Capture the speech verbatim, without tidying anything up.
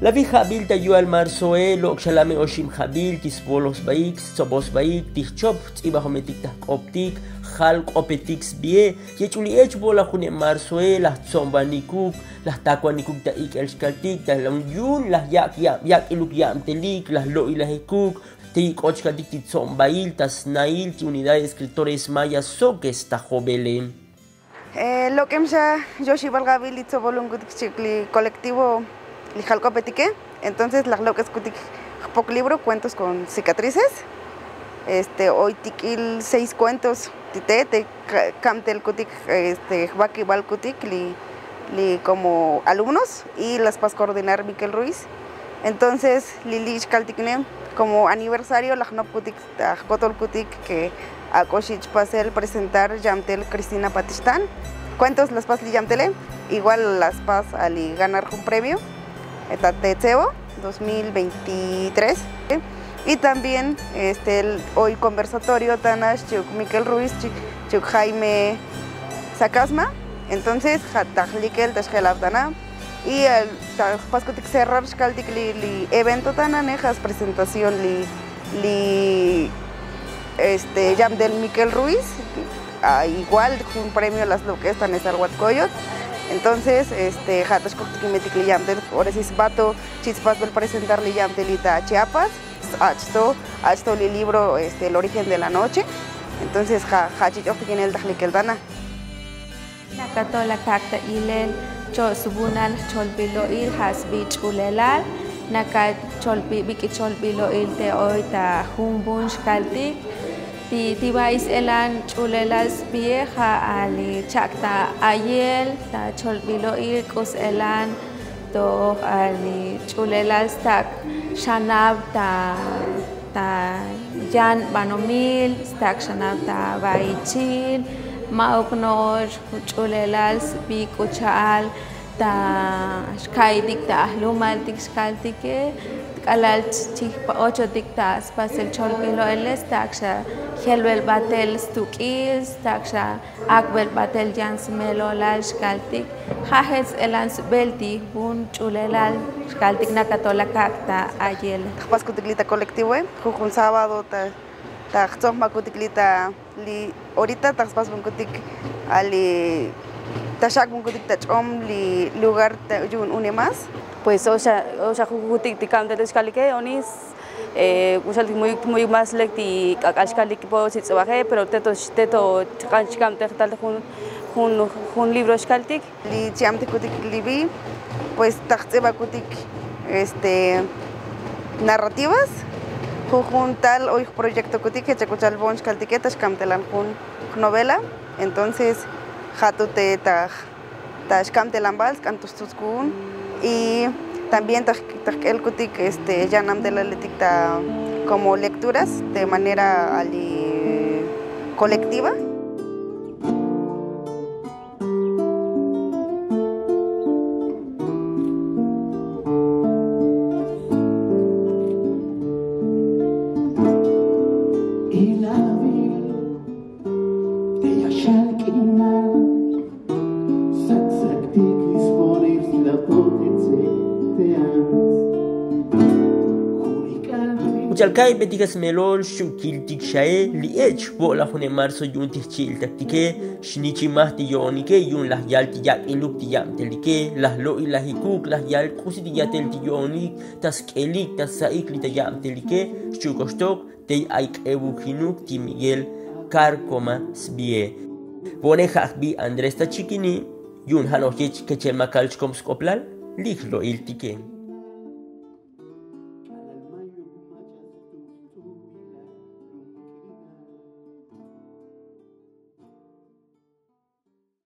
La vija'bil ta yu'al marzoe lok' xalame oxib jabil ti svolosbaik stsobosbaik ti jchop jtz'ibajometik ta jk'optik jalk'opetik sbie. Yech'uli'ech bo' laj june' marzoe laj jtzo'nbanikuk laj takuanikuk ta ik'el xkaltik ta yu'un laj yak' yab yak'iluk yabtelik laj lo'ilajikuk te ik'ot xkaltik ti tzo'nbail ta snail ti unidad de escritores mayas soques ta jobele. Lok'em xa yoxibal jabil li tsobolunkutik chik li kolektivo li jalk'opetike. Entonces laj lok'eskutik jpok libro cuentos con cicatrices. Este oy tik'il seis cuentos tite te kamtelkutik este jbakibalkutik li li como alumnos y las pas coordinar Miquel Ruiz. Entonces li li' xkaltikne como aniversario laj nopkutik ta jkotolkutik ke ak'o xich' pasel presentar yamtel Cristina Patixtan. Cuentos las pas li yamtele igual las pas ali ganar jun premio ta tetseo dos mil veintitrés. Y también este oy conversatorio tana xchi'uk Miquel Ruiz, xchi'uk Jaime Sacasma. Entonces ja' ta jlikel ta xjelab tana y ta jpaskutik cerrar xkaltik li evento tana ne ja' spresentación li li este yabdel Miquel Ruiz. Igual jun premio las lok'es ta nesal watkoyot. Entonces este ja' ta xkojtikimetik li yabdel ora si sbato chich' spasbel presentar li yabdeli ta Chiapas. Ach'to ach'to li libro este el origen de la noche. Entonces ja' ja' chich' ojtikinel ta jlikel tana. Nakatol akak' ta ilel cho' svunal jcholbilo'il ja' sbi ch'ulelal. Nakacholbi bik'i cholbilo'il te oy ta jun vun xkaltik. Ti ti va'i s'elan ch'ulelal sbie ja' ali chak' ta ayel ta cholbilo'il k'u s'elan toj ali ch'ulelal stak' xanab ta ta yan banomil stak' xanab ta va'ichil. Ma'uk no'ox ch'ulelal sbi k'u cha'al ta xka'itik ta ajlumaltik xkaltike. K'alal chijpa ochotik ta spasel cholbilo'ile stak' xa jelbel batel stuk'il stak' xa akbel batel yan smelolal xkaltik. Ja' jech s'elan sbel ti jun ch'ulelal xkaltik nakatol akak' ta ayele. Jpaskutik li ta kolektivoe jujun sábado ta ta jtzojmakutik li ta li orita ta jspasbunkutik ali ta xak'bunkutik ta ch'om li lugar ta yu'un une más. Pues oxa oxa jujutik ti kamtel te xkalike onis. Uxal ti muyuk muyuk más lek ti k'ak'al xkalik po si tz'ubaje pero teto teto chqan chkamtej tal jun jun jun libro xkaltik. Li chi'amtikutik libi pues ta jtz'ibakutik este narrativas. Jujun tal oy jproyektokutik jech ak'uchal vo'on xkaltike ta xkamtelan jun jnovela. Entonces ja' tu te ta ta xkamtelanbal sk'an tu xtzutzkun y también ta jk'elkutik este yanamtelaletik ta como lecturas de manera ali kolektiva. Uchal ka'ibetik a smelol xchi'ukiltik xae li ech vo' laj june' marzo yu'un ti jchi'iltaktike. Xnichimaj ti yo'onike yu'un laj yal ti yak'iluk ti yabtelike laj lo'ilajikuk laj yal k'usi ti yatel ti yo'onik ta sk'elik ta sa'ik li ta yabtelike. Xchi'uk oxtok tey ay k'evujinuk ti miguel karkoma sbie. Vo'one ja' jbi andrés ta chikini. Yu'un ja' noj yech kechel makal chkom sk'oplal li jlo'iltike.